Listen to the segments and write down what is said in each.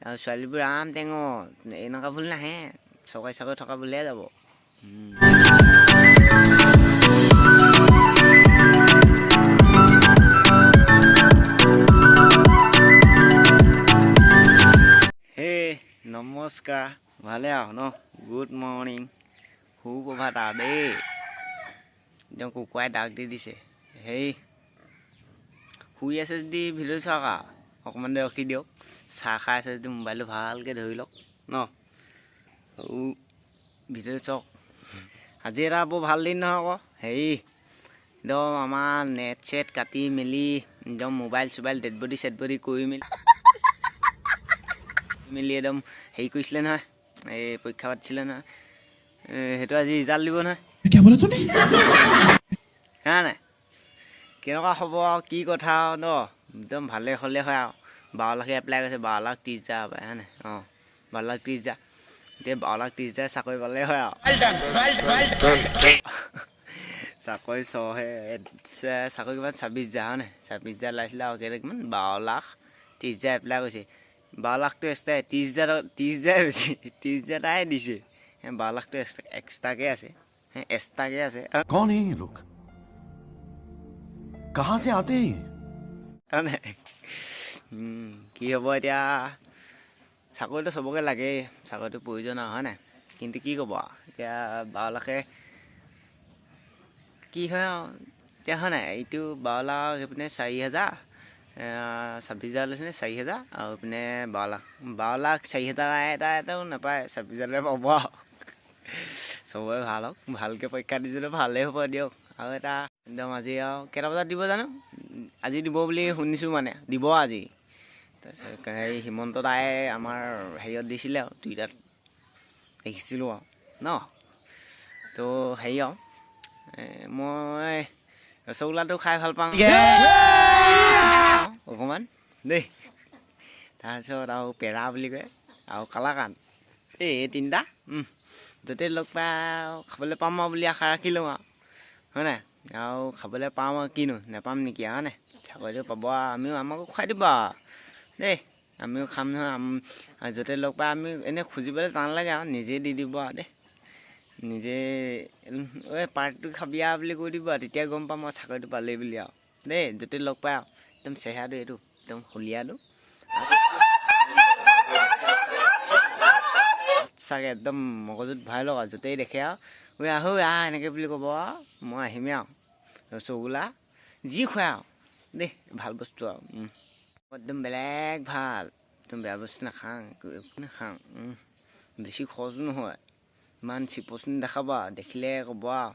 আৰু ছোৱালীবোৰ আৰাম টেঙৰ, এনেকুৱা ভুল নাহে, চৰকাৰী চাকৰি থকা বুলিহে যাব। হে নমস্কাৰ, ভালে আৰু ন? গুড মৰ্ণিং, সুপ্ৰভাত আৰু দেই। একদম কুকুৰাই ডাক দি দিছে। হেই শুই আছে যদি ভিডিঅ' চাওক আৰু অকণমান দেৰি ৰখি দিয়ক। চাহ খাই আছে যদি মোবাইলটো ভালকৈ ধৰি লওক ন, আৰু ভিডিঅ' চাওক। আজি এটা বৰ ভাল দিন নহয় আকৌ। হেৰি একদম আমাৰ নেট চেট কাটি মেলি একদম মোবাইল চোবাইল ডেড বডি চেড বডি কৰি মেলি মেলি একদম হেৰি কৰিছিলে নহয়, এই পৰীক্ষা পাতিছিলে নহয়, সেইটো আজি ৰিজাল্ট দিব নহয়। क्या बोला तूने? হা নাই, কেনেকুৱা হ'ব আৰু কি কথা আৰু ন? একদম ভালে হ'লে হয় আৰু। 12 লাখে এপ্লাই কৰিছে, 12,30,000 পায়, হয় নাই? অঁ, 12,30,000। এতিয়া 12,30,000 চাকৰি পালে হয় আৰু। চাকৰি ছহে চাকৰি কিমান, 26,000, হয় নাই? 26,000 ওলাইছিলে আৰু কেইটা কিমান, 12,30,000 এপ্লাই কৰিছে। 12 লাখটো এক্সট্ৰাই, 30,000, 30,000 বেছি, 30,000টাই দিছে। 12 লাখটো এক্সট্ৰাকৈ আছে, এক্সট্ৰাকৈ আছে। कौन है ये लोग? कहां से आते हैं ये? হয় নাই? কি হ'ব এতিয়া? চাকৰিটো চবকে লাগেই, চাকৰিটো প্ৰয়োজন আৰু, হয় নাই? কিন্তু কি ক'ব আৰু এতিয়া 12 লাখে কি হয় আৰু এতিয়া, হয় নাই? এইটো 12 লাখ এইপিনে 4 হাজাৰ, 26,000 লৈছিলে 4 হাজাৰ, আৰু এইপিনে 12 লাখ, 12,04,000 এটা এটাও নাপায়, 26 হাজাৰে পাব আৰু। চবৰে ভাল হওক, ভালকৈ পৰীক্ষা দিছিলোঁ, ভালেই হ'ব দিয়ক। আৰু এটা একদম আজি আৰু কেইটা বজাত দিব জানো? আজি দিব বুলি শুনিছোঁ, মানে দিব আজি। তাৰপিছত হেৰি হিমন্ত দাই আমাৰ হেৰিয়ত দিছিলে আৰু টুইটাৰত দেখিছিলোঁ আৰু ন। তো হেৰি আৰু মই ৰসগোল্লাটো খাই ভাল পাওঁ অকণমান দেই। তাৰপিছত আৰু পেৰা বুলি কয় আৰু কালাকান, এই তিনিটা য'তে লগ পাই খাবলৈ পাম আৰু বুলি আশা ৰাখিলোঁ আৰু, হয় নাই? আৰু খাবলৈ পাম আৰু, কিনো নাপাম নেকি আৰু, হয় নাই? চাকৰিটো পাব আৰু আমিও, আমাকো খুৱাই দিব আৰু দেই। আমিও খাম নহয়। য'তে লগ পাই আমি এনেই খুজিবলৈ টান লাগে আৰু, নিজে দি দিব আৰু দেই। নিজে ঐ পাৰ্টিটো খাবি আৰু বুলি কৈ দিব আৰু, তেতিয়া গম পাম আৰু চাকৰিটো পালেই বুলি আৰু দেই। য'তে লগ পাই আৰু একদম চেহেৰাটো এইটো একদম হলীয়াটো চাগে একদম মগজুত ভৰাই লওক আৰু, য'তেই দেখে আৰু ঐ আহো আহ এনেকৈ বুলি ক'ব আৰু, মই আহিমেই আৰু। ৰসগোল্লা যি খুৱাই আৰু দেই, ভাল বস্তু আৰু। একদম বেলেগ ভাল, একদম বেয়া বস্তু নাখাওঁ, একো নাখাওঁ। বেছি খৰচো নহয়, ইমান চিপচ নেদেখাব আৰু, দেখিলে ক'ব আৰু।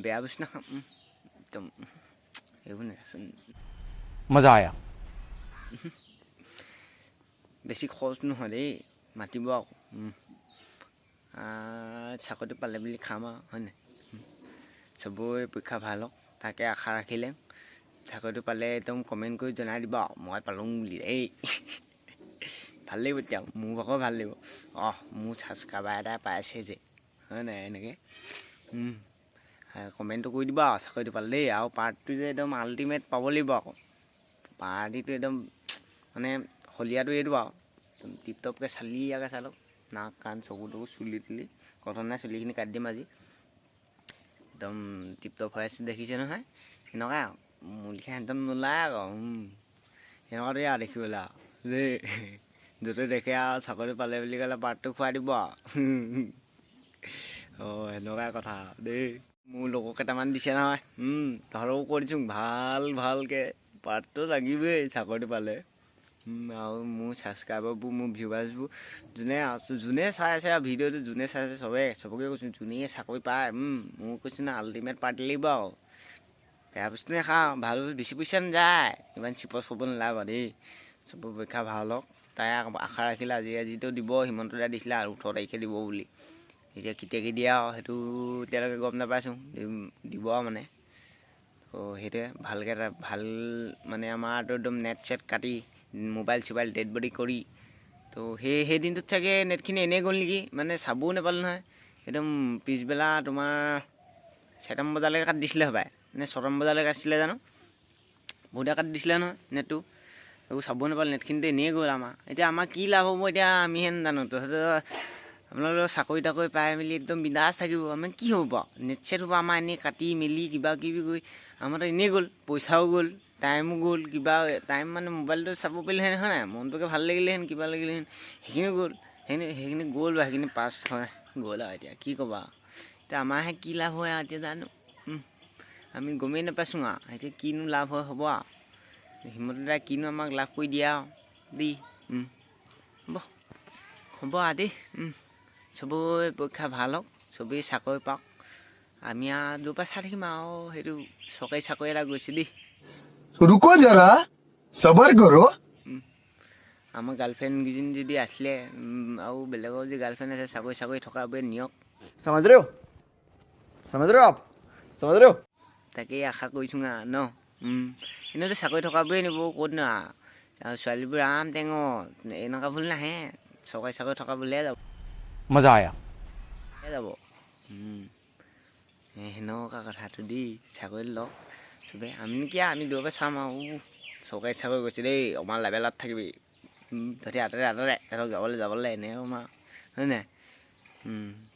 বেয়া বস্তু নাখাওঁ, একদম এইবোৰ নাখাওঁ। मजा आया। বেছি খৰচ নহয় দেই, মাতিব আকৌ। চাকৰিটো পালে বুলি খাম আৰু, হয় নাই? চবৰে পৰীক্ষা ভাল হওক তাকে আশা ৰাখিলে। চাকৰিটো পালে একদম কমেণ্ট কৰি জনাই দিব আৰু মই পালোঁ বুলি দেই। ভাল লাগিব তেতিয়া, মোৰ ভাগৰ ভাল লাগিব। অঁ, মোৰ ছাবস্ক্ৰাইবাৰ এটাই পাইছে যে, হয় নাই? এনেকৈ কমেণ্টটো কৰি দিব আৰু চাকৰিটো পালে দেই। আৰু পাৰ্টটো যে একদম আল্টিমেট পাব লাগিব আকৌ, পাৰ্টিটো একদম মানে হলীয়াটো এইটো আৰু একদম টিপ টপকৈ চালিয়াকৈ চাই লওক, নাক কাণ চকু তকু চুলি তুলি কথা নাই, চুলিখিনি কাটি দিম আজি। একদম টিপ টপ হৈ আছে, দেখিছে নহয়? সেনেকুৱাই আৰু, মোৰ লিখা একদম নোলায় আকৌ। সেনেকুৱাটোৱে আৰু দেখিবলৈ আৰু দেই। য'তে দেখে আৰু চাকৰি পালে বুলি ক'লে পাৰ্টটো খুৱাই দিব আৰু। অঁ, সেনেকুৱাই কথা দেই। মোৰ লগৰ কেইটামান দিছে নহয়, তহঁতকো কৈ দিছোঁ, ভাল ভালকৈ পাৰ্টটো লাগিবই চাকৰিটো পালে। আৰু মোৰ ছাবস্ক্ৰাইবাৰবোৰ, মোৰ ভিউৱাৰ্ছবোৰ, যোনে যোনে চাই আছে আৰু ভিডিঅ'টো যোনে চাই আছে, চবে চবকে কৈছোঁ, যোনে চাকৰি পায়, মোৰ কৈছোঁ না, আল্টিমেট পাৰ্টি লাগিব আৰু। বেয়া বস্তু নাখাওঁ, ভাল বস্তু, বেছি পইচা নাযায়, ইমান চিপচ হ'ব নালাগে বাৰু দেই। চবৰ পৰীক্ষা ভাল হওক তাই আশা ৰাখিলে। আজি আজিতো দিব, হিমন্ত দাই দিছিলে আৰু 18 তাৰিখে দিব বুলি। এতিয়া কেতিয়া দিয়ে আৰু সেইটো এতিয়ালৈকে গম নাপাইছোঁ, দিব আৰু মানে। ত' সেইটোৱে ভালকৈ এটা ভাল মানে আমাৰতো একদম নেট চেট কাটি মোবাইল চোবাইল ডেড বডি কৰি, তো সেই দিনটোত চাগে নেটখিনি এনেই গ'ল নেকি, মানে চাবও নাপালোঁ নহয়। একদম পিছবেলা তোমাৰ 4টামান বজালৈকে কাটি দিছিলে হ'বাই, নে 6টামান বজালৈকে কাটিছিলে জানো, বহুতে কাটি দিছিলে নহয় নেটটো। একো চাব নাপালোঁ, নেটখিনিতো এনেই গ'ল আমাৰ। এতিয়া আমাৰ কি লাভ হ'ব এতিয়া আমিহে নাজানো। তহঁতৰ আপোনালোকৰ চাকৰি তাকৰি পাই মেলি একদম বিন্দাছ থাকিব, আমাৰ কি হ'ব বাৰু? নেট চেট হ'ব আমাৰ এনেই কাটি মেলি কিবা কিবি কৰি আমাৰতো এনেই গ'ল, পইচাও গ'ল, টাইমো গ'ল। কিবা টাইম মানে মোবাইলটো চাব পাৰিলেহেঁতেন, হয় নাই? মনটোকে ভাল লাগিলেহেঁতেন, কিবা লাগিলেহেঁতেন, সেইখিনিও গ'ল। সেইখিনি গ'ল বাৰু, সেইখিনি পাছ হয় গ'ল আৰু এতিয়া কি ক'বা? এতিয়া আমাৰহে কি লাভ হয় আৰু এতিয়া জানো। আমি গমেই নাপাইছোঁ আৰু এতিয়া কিনো লাভ হয় হ'ব আৰু হিমন্ত দাই কিনো আমাক লাভ কৰি দিয়া আৰু দেই। হ'ব হ'ব আৰু দেই। চবৰে পৰীক্ষা ভাল হওক, চবেই চাকৰি পাওক। আমি আৰু দূৰৰ পৰা চাই থাকিম আৰু সেইটো চৰকাৰী চাকৰি এটা গৈছে দেই। रुको जरा, सबर करो। আমাৰ গাৰ্লফ্ৰেণ্ডকেইজনী যদি আছিলে আৰু বেলেগৰ যদি গাৰ্লফ্ৰেণ্ড আছে, চাকৰি চাকৰি থকাবোৰে নিয়ক। समझ रहे हो, समझ रहे हो आप समझ रहे हो? তাকেই আশা কৰিছোঁ আৰু ন। এনেইতো চাকৰি থকাবোৰে নিব, ক'ত ন আৰু ছোৱালীবোৰ আৰাম টেঙৰ এনেকুৱা ভুল নাহে, চৰকাৰী চাকৰি থকা বুলিহে যাব। मज़ा आया। যাব। এই সেনেকুৱা কথাটো দেই। চাকৰি লওক চবেই। আমি কি আৰু আমি দূৰৰ পৰা চাম আৰু চৰকাৰী চাকৰি গৈছে দেই, অকণমান লেভেলত থাকিবি, তহঁতি আঁতৰে আঁতৰে, সিহঁতক যাবলৈ যাবলৈ এনেই ক'ম আৰু, হয় নাই?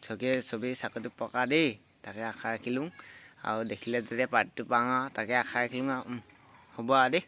চবেই চবেই চাকৰিটো পকা দেই, তাকে আশা ৰাখিলোঁ। আৰু দেখিলে যেতিয়া পাৰ্টিটো পাওঁ আৰু তাকে আশা ৰাখিলোঁ আৰু। হ'ব আৰু দেই।